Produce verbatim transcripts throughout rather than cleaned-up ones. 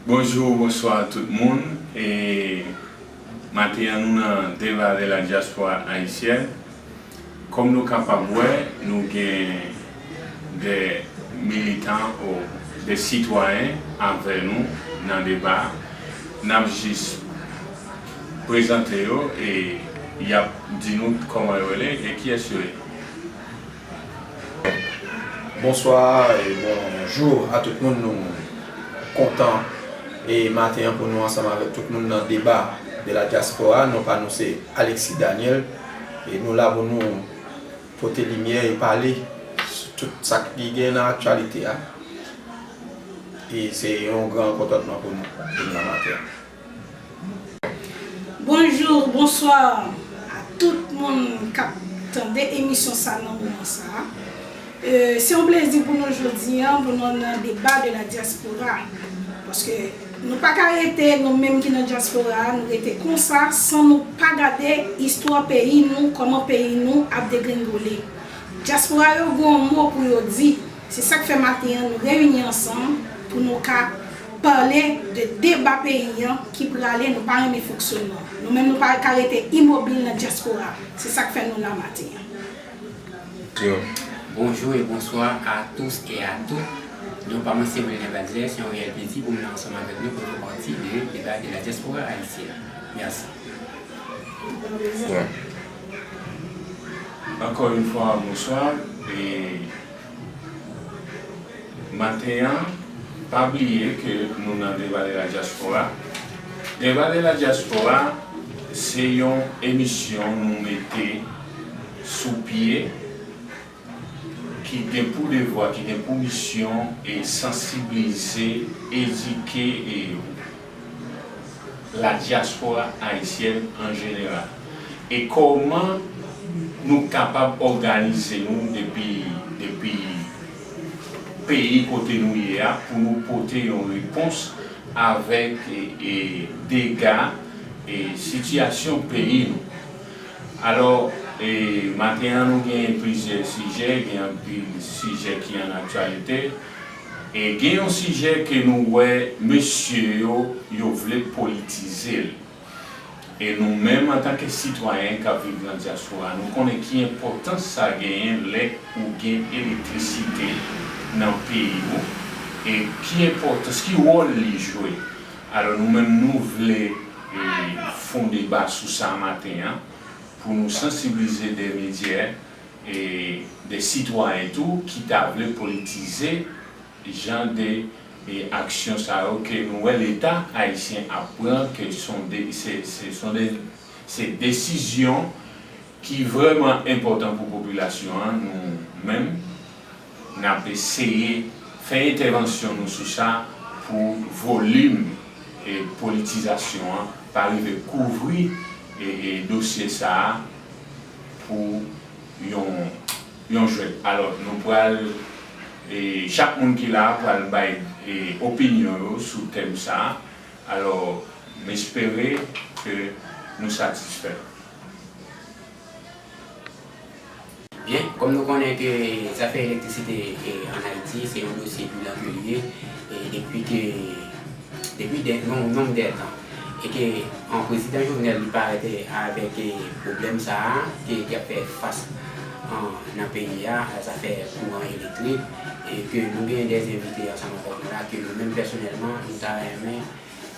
Bonjou, bonswa tout moun. E maten an nou nan Débat de la Diaspora Haïtienne. Kòm nou kapab wè, nou gen de militan ou de sitwayen avè nou nan deba. N ap jis prezante yo e y ap di nou kòman yo rele e kiyès yo ye. Bonswa e bonjou a tout moun. Nou kontan e maten an pou nou ansanm avèk tout moun nan Débat de la Diaspora. Non pa nou se Alexis Daniel e nou la pou nou pote limyè e pale sou tout sa ki gen nan aktyalite a. E se yon gran kontantman pou nou pou nou nan maten an. Bonjou, bonswa a tout moun k ap tande emisyon sa nan moman sa a. Se yon plezi pou nou jodi a pou nou nan Débat de la Diaspora. Paske nou pa ka rete, nou menm ki nan dyaspora a, nou rete konsa san nou pa gade istwa peyi nou, kòman peyi nou ap degrengole. Dyaspora yo gen yon mo pou yo di. Se sa k fè maten an nou reyini ansanm pou nou ka pale de deba peyi an ki prale, nou pa renmen fonksyonman. Nou menm nou pa ka rete imobil nan dyaspora. Se sa k fè nou la maten an. Bonjou e bonswa a tous e a tout. Non pa mwen se Wilner Balzè, se yon reyèl plezi pou m la ansanm avèk nou pou nou fè pati de Débat de la Diaspora Haïtienne. Mèsi. Ankò yon fwa bonswa. E maten an, pa bliye ke nou nan Débat de la Diaspora. Débat de la Diaspora se yon emisyon nou mete sou pye ki gen pou devwa, ki gen pou misyon e sansibilize, edike e la dyaspora ayisyèn an jeneral. E kòman nou kapab òganize nou depi depi peyi kote nou ye a pou nou pote yon repons avèk e, e, dega e sitiyasyon peyi nou. Alò, e, maten an nou gen plizyè sijè, gen anpil sijè ki an aktyalite. E gen yon sijè ke nou wè mesye yo, yo vle politize l. E nou menm antanke sitwayen k ap viv nan dyaspora, nou konnen ki enpòtans sa genyen lè ou gen elektrisite nan peyi w e ki enpòtans, ki wòl li jwe. Alò nou menm nou vle e, fè yon deba sou sa maten an pou nou sansibilize de medya e de sitwayen tou ki ta vle politize jan de e aksyon sa yo ke nou wè Leta ayisyen ap pran, ke se se se se desizyon ki vrèman enpòtan pou popilasyon an. Nou menm, n ap eseye fè entèvansyon nou sou sa pou volim e politizasyon an pa rive kouvri e e dosye sa a pou yon yon jwèt. Alò, nou pral e chak moun ki la a pral bay e opinyon yo sou tèm sa a. Alò, m espere ke nou satisfè. Byen, kòm nou konnen ke zafè elektrisite e ann Ayiti se yon dosye bilan ke li ye e depi ke depi de yon nonm de tan e ke an prezidan Jovenel li parèt avèk e pwoblèm sa a ke ki ap fè fas an nan peyi a a zafè kouran elektrik e ke nou gen de envite ansanm avèk nou la ke nou menm pèsonèlman nou ta renmen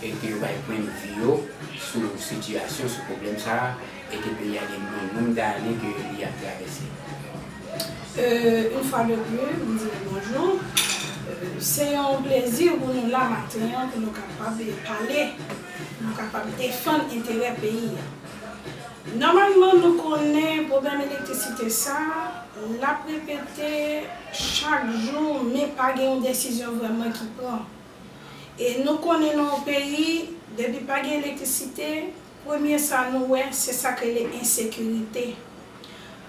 e ke yo bay pwennvi yo sou sitiyasyon, sou pwoblèm sa a e ke peyi a gen yon nonm dane ke li ap travèse. Yon fwa de pli, m di nou bonjou. Se yon plezi pou nou la maten an pou nou kapab pale, pou nou kapab defann enterè peyi a. Nòmalman nou konnen pwoblèm elektrisite sa a l ap repete chak jou men pa gen yon desizyon vrèman ki pran. E nou konnen nan yon peyi, depi pa gen elektrisite, premye sa nou wè se sa k rele ensekirite.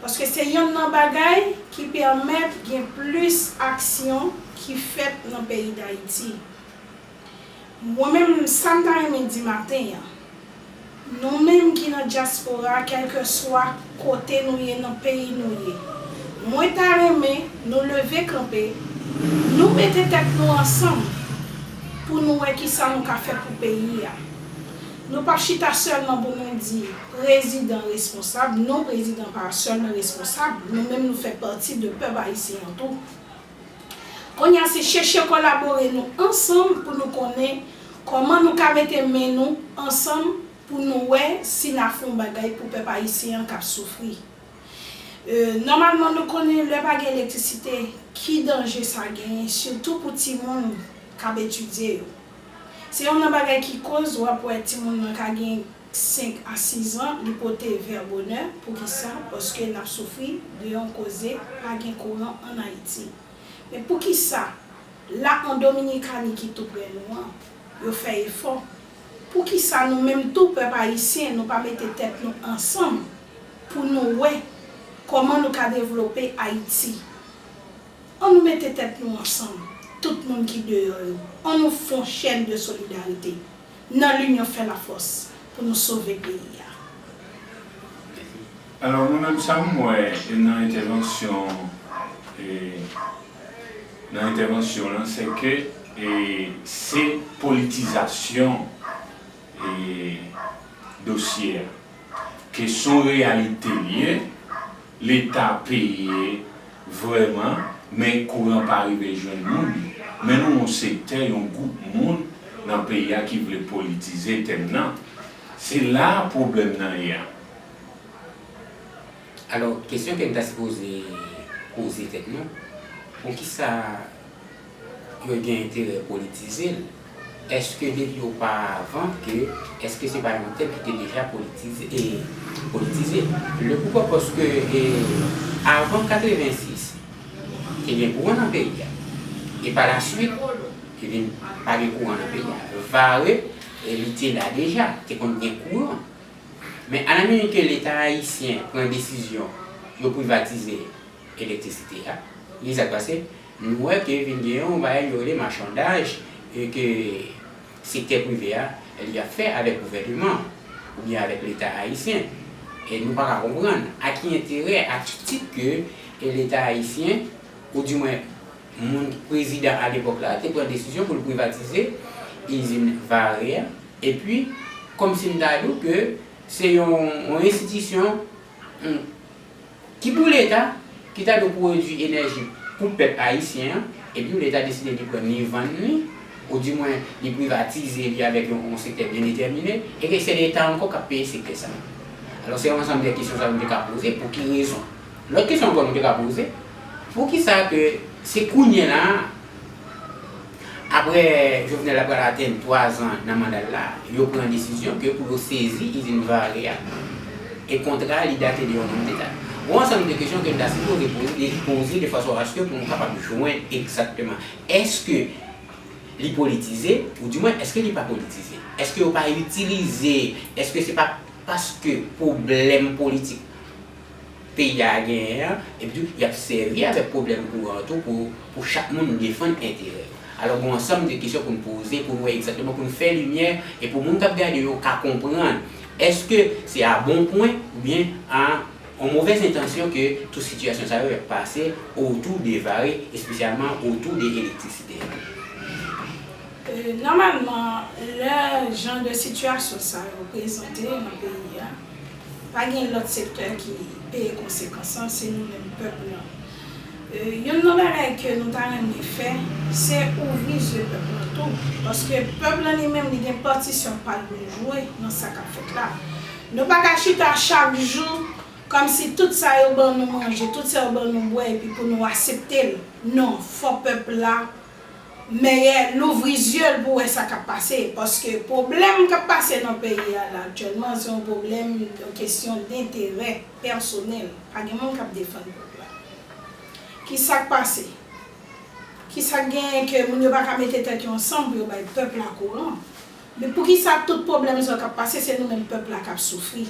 Paske se yonn nan bagay ki pèmèt gen plis aksyon ki fèt nan peyi Dayiti. Mwen menm sa m ta renmen di maten an, nou menm ki nan dyaspora kèlkeswa kote nou ye nan peyi nou ye, mwen ta renmen nou leve kanpe, nou mete tèt nou ansanm Pou nou wè kisa nou ka fè pou peyi a. Nou p ap chita sèlman pou nou di prezidan responsab, non, prezidan pa sèlman responsab, nou menm nou fè pati de pèp ayisyen an tou. Kounye a se chèche kolabore nou ansanm pou nou konnen kòman nou ka mete men nou ansanm pou nou wè si n a fè yon bagay pou pèp ayisyen an k ap soufri. E, nòmalman, nou konnen lè pa gen elektrisite, ki danje sa genyen, sitou pou timoun k ap etidye yo. Se youn nan bagay ki koz w ap wè timoun nan ka gen senk a sis an, li pote vè bonè. Poukisa? Paske n ap soufri de yon koze pa gen kouran ann Ayiti. Men poukisa la an Dominikani ki tou prè nou an, yo fè efò? Poukisa nou menm tou, pèp ayisyen, nou pa mete tèt nou ansanm pou nou wè kòman nou ka devlope Ayiti? An nou mete tèt nou ansanm, tout moun ki deyò yo, an nou fè yon chèn de solidarite. Nan linyon fè lafòs pou nou sove peyi a. Alò, mwen menm, sa m wè nan entèvansyon e, nan entèvansyon w lan, se ke e, se politizasyon e, dosye a. Ke s on reyalite l ye, Leta peye vrèman, men kouran pa rive jwenn moun. Men nou yon sektè, yon gwoup moun nan peyi a ki vle politize tèm nan. Se la pwoblèm nan ye a. Alò, kesyon ke n ta sipoze poze tèt nou, poukisa yo gen enterè politize l? Èske depi oparavan ke, èske se pa yon tèm ki te deja politize, e, politize? Le poukwa paske e, avan katrevensis, te gen kouran nan peyi a. E pa la swit, te vin pa gen kouran nan peyi a. Vare, e, li te la deja, te konn gen kouran. Men a la minit ke Leta ayisyen pran desizyon yo privatize elektrisite a, li sa k pase? Nou wè ke vin gen yon bagay yo rele machandaj e ke sektè prive a li ap fè avèk gouvènman oubyen avèk Leta ayisyen. E nou pa ka konprann a ki enterè, a ki tit ke Leta ayisyen, oudimwen moun prezidan alepòk la te pran desizyon pou l privatize izin Vare a, epi kòmsi m ta di w ke se yon yon enstitisyon ki pou Leta, ki ta dwe pwodui enèji pou pèp ayisyen an, epi Leta deside li pran li vann li, oudimwen li privatize li avèk yon yon sektè byen detèmine, e ke se Leta ankò k ap peye sektè sa a. Alò se yon ansanm de kesyon sa yo nou te ka poze, pou ki rezon? Lòt kesyon ankò nou te ka poze, poukisa ke se kounye la a, Apre Jovenel la pral atenn twa zan nan manda l la, yo pran desizyon ke pou yo sezi izin Vare a e kontra a li date de yon nonm de date. Gon ansanm de kesyon ke n ta sipoze poze, poze de fason aske pou nou kapab jwenn egzakteman èske li politize, oudimwen èske li pa politize? Èske yo pa itilize, èske se pa paske pwoblèm politik peyi a genyen an, epi tou y ap sèvi avèk pwoblèm kouran an tou pou pou chak moun defann enterè yo. Alò gen yon ansanm de kesyon pou n poze, pou n wè egzakteman, pou n fè limyè e pou moun k ap gade yo ka konprann èske se a bon pwen oubyen a yon movèz entansyon ke tout sitiyasyon sa yo ap pase otou de Vare, espesyalman otou de elektrisite a. Nòmalman, lè jan de sitiyasyon sa yo prezante nan peyi a, pa gen lòt sektè ki peye konsekans lan, se nou menm pèp lan. Youn nan bagay ke nou ta renmen fè, se ouvri zye pèp lan tou, paske pèp lan li menm li gen patisyon pa l pou l jwe nan sa k ap fèt la. Nou pa ka chita chak jou kòmsi tout sa yo ban nou manje, tout sa yo ban nou bwè epi pou nou aksepte l. Non, fò pèp la mèyè louvri zye l pou wè sa k ap pase, paske pwoblèm k ap pase nan peyi a la aktyèlman se yon pwoblèm, yon kesyon denterè pèsonèl. Pa gen moun k ap defann pèp la. Kisa k pase? Kisa k genyen ke moun yo pa ka mete tèt yo ansanm pou yo bay pèp la kouran? Men poukisa tout pwoblèm sa yo k ap pase se nou menm pèp la k ap soufri?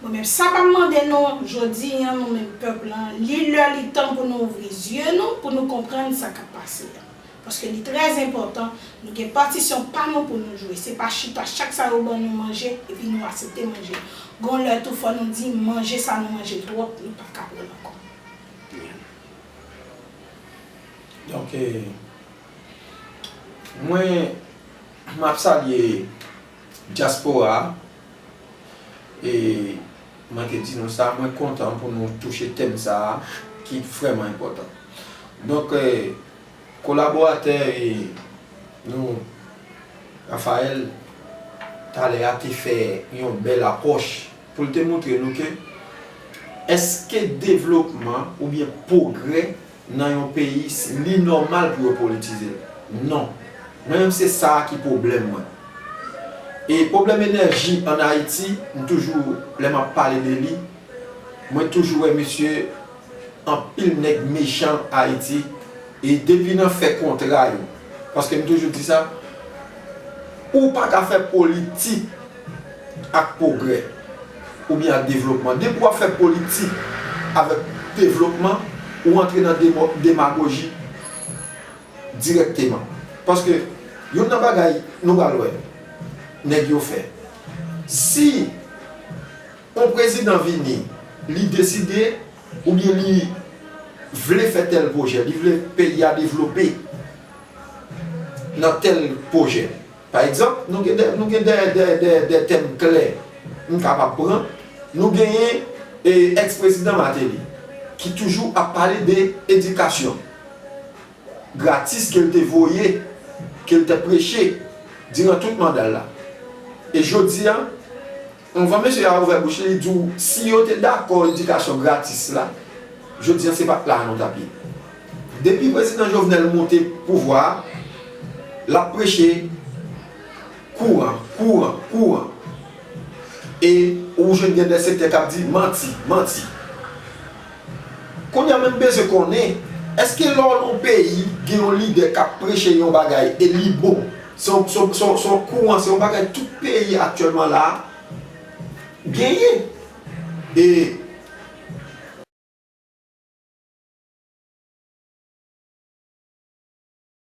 Mwen menm sa m ap mande nou jodi a, nou menm pèp lan, li lè li tan pou nou ouvri zye nou pou nou konprann sa k ap pase a. Paske li trè enpòtan, nou gen patisyon pa nou pou nou jwe. Se pa chita chak sa yo ban nou manje epi nou aksepte manje. Gon lè tou fò nou di manje sa nou manje twòp, nou pa ka pran l ankò. Donk, mwen, M ap salye dyaspora a. E mwen te di nou sa, mwen kontan pou nou touche tèm sa a ki vrèman enpòtan. Donk, eh, kolaboratè, eh, nou, Raphaël, talè a te fè yon bèl apwòch pou l te montre nou ke èske devlopman oubyen pwogrè nan yon peyi, li nòmal pou yo politize l? Non. Mwen menm, se sa a ki pwoblèm mwen. E pwoblèm enèji ann Ayiti, m toujou, lè m ap pale de li, mwen toujou wè mesye, anpil nèg mechan Ayiti, e depi nan fè kontra yo. Paske m toujou di sa, ou pa ka fè politik ak pwogrè oubyen ak devlopman. Depi w ap fè politik avèk devlopman, ou antre nan demo-, demagoji dirèkteman. Paske youn nan bagay nou pral wè nèg yo fè. Si yon prezidan vini, li deside oubyen li vle fè tèl pwojè, li vle peyi a devlope nan tèl pwojè. Pa egzanp, nou gen de, nou gen de, de, de, de tèm klè m kapab pran. Nou genyen, e, èks-prezidan Martelly, ki toujou ap pale de edikasyon gratis ke l te voye, ke l te preche diran tout manda l la. E jodi a, anvan mesye a ouvè bouch li, li di w, si yo te dakò edikasyon gratis la, jodi a se pa t la a nou t ap ye. Depi prezidan Jovenel monte pouvwa a, l ap preche kouran, kouran, kouran. E ou jwenn gen de sektè k ap di manti, manti. Kounye a, mwen bezwen konnen, èske lè w nan yon peyi, gen yon lidè k ap preche yon bagay e li bon, se yon, se yon, se yon, se yon kouran, se yon bagay tout peyi aktyèlman la a genyen. E